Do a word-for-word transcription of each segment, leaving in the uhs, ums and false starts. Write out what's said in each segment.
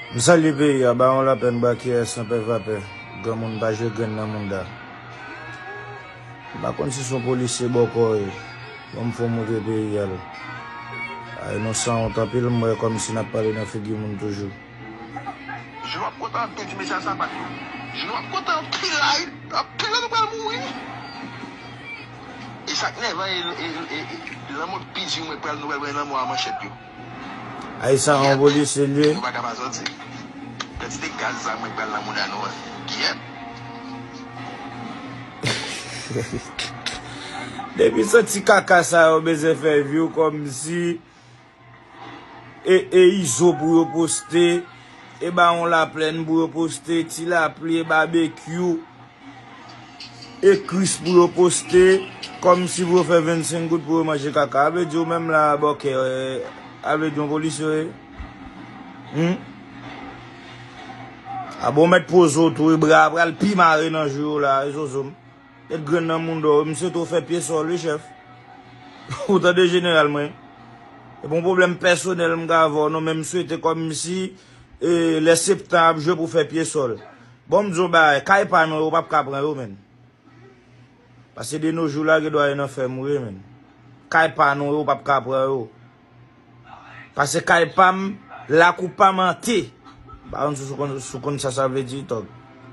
M salye peyi a, Bawon Laplèn, Brakiyès, Lanpè Vapè, granmoun pa jwe grenn nan mounda. M pa konn si se yon polisye bòkò ye. Bon, m fè w montre peyi a l. A, inosan wont anpil, m wè kòmsi n ap pale nan figi moun toujou. Jodi w ap kontan anpil ti mesye a sapat yo. Jodi w ap kontan anpil la wi. Anpil la nou pral mouri. E sa k nèvan e, e, e, e lanmò k pi di mwen pral nou pral pran lanmò a manchèt yo. Ay sa yon polisye l ye. Nou pa ka pa sòti. Kantite gaz sa mwen pral nan mouda nou an. Kiyèt. Depi sòti kaka sa yo bezwen fè view kòmsi e, e Izo pou yo poste, e Bawon Laplèn pou yo poste, Ti Lapli, e Babekyou, e Kris pou yo poste, kòmsi pou yo fè vennsenk goud pou yo manje kaka. A vle di ou menm la, bòkè, e, a vle di yon polisye w ye? Hmm? A bon, mèt poze w tou, e bra a pral pi mare nan jou yo la, e zozo m. Mèt grenn nan moun dò, m swete w fè pye sòl, wi, chèf. Ou tande jeneral mwen? E bon pwoblèm pèsonèl m gen avè w, non, men m swete kòmsi, e, lè septan ap jwe pou fè pye sòl. Bon, m di w bagay, kay pa nou yo, w p ap ka pran yo, menn. Paske de nos jours la, gen dwa e nan fèm ou ye, menn. Kay pa nou yo, w p ap ka pran yo. Paske kay pa m, lakou pa m ante. M pa konn si w konn, si w konn sa sa vle di, tòg.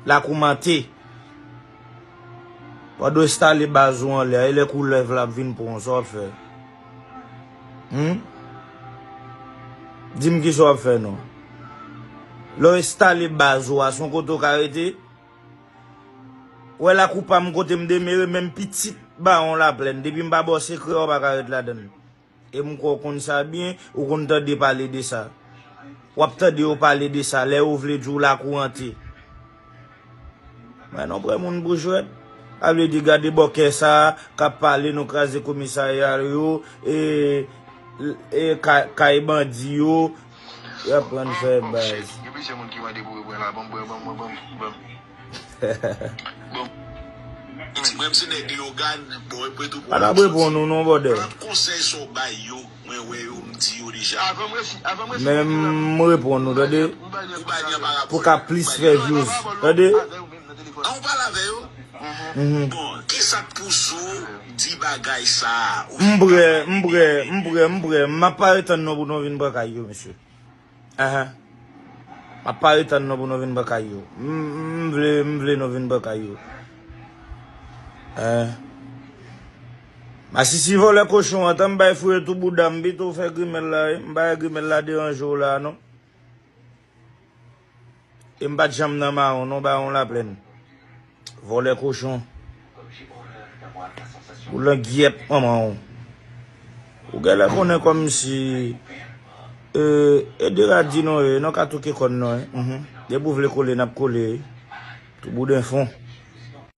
Lakou m ante. W a dwe enstale baz ou anlè a, e lè koulèv la ap vin pran w, sa w ap fè? Hmm? Di m kisa w ap fè non. Lè w enstale baz ou a, se yon kote w ka rete? Ou wè lakou pa m kote m demere, menm pitit Bawon Laplèn, depi m pa ba w sekrè a, w pa ka ret ladan l. E m kwè w konn sa byen, ou konn tande pale de sa. W ap tande yo pale de sa, lè yo vle di w lakou ante. Men nou pran moun pou jwèt. A vle di gade bòkè sa k ap pale nou kraze komisarya yo, e, e ka-, kay bandi yo, y ap pran fè baz. Gen plizyè moun ki mande pou yo pran la, ban m pran, ban m, ban m, ban m. Bon. Mwen se nèg Leyogàn, bon, epi tou. Pa n ap reponn ou non, bòdè. Konsèy sa w bay yo, mwen wè yo, m di yo deja. Men m reponn ou, tande. Pou ka plis fè views, tande. An ou pale avè yo? Bon, kisa k pouse w di bagay sa a? M prè, m prè, m prè, m prè. M ap pare tann nou pou nou vin pran kay yo, mesye. Ahan. M ap pare tann nou pou nou vin pran kay yo. M, m vle, m vle nou vin pran kay yo. Ahan. Masisi vòlè kochon an, tan m bay fouye tou bouda m, pito w fè grimèl la, wi. M pa wè grimèl la deranje w la, non. E m pa t janm nan mawon, non, Bawon Laplèn. Vòlè kochon. Ou langyèt manman w. Ou genlè konnen kòmsi, e, e de rad di nou ye, nou ka touke kòn nou, wi. Mhm. Depi w vle kole, n ap kole, wi. Tou bouden fon.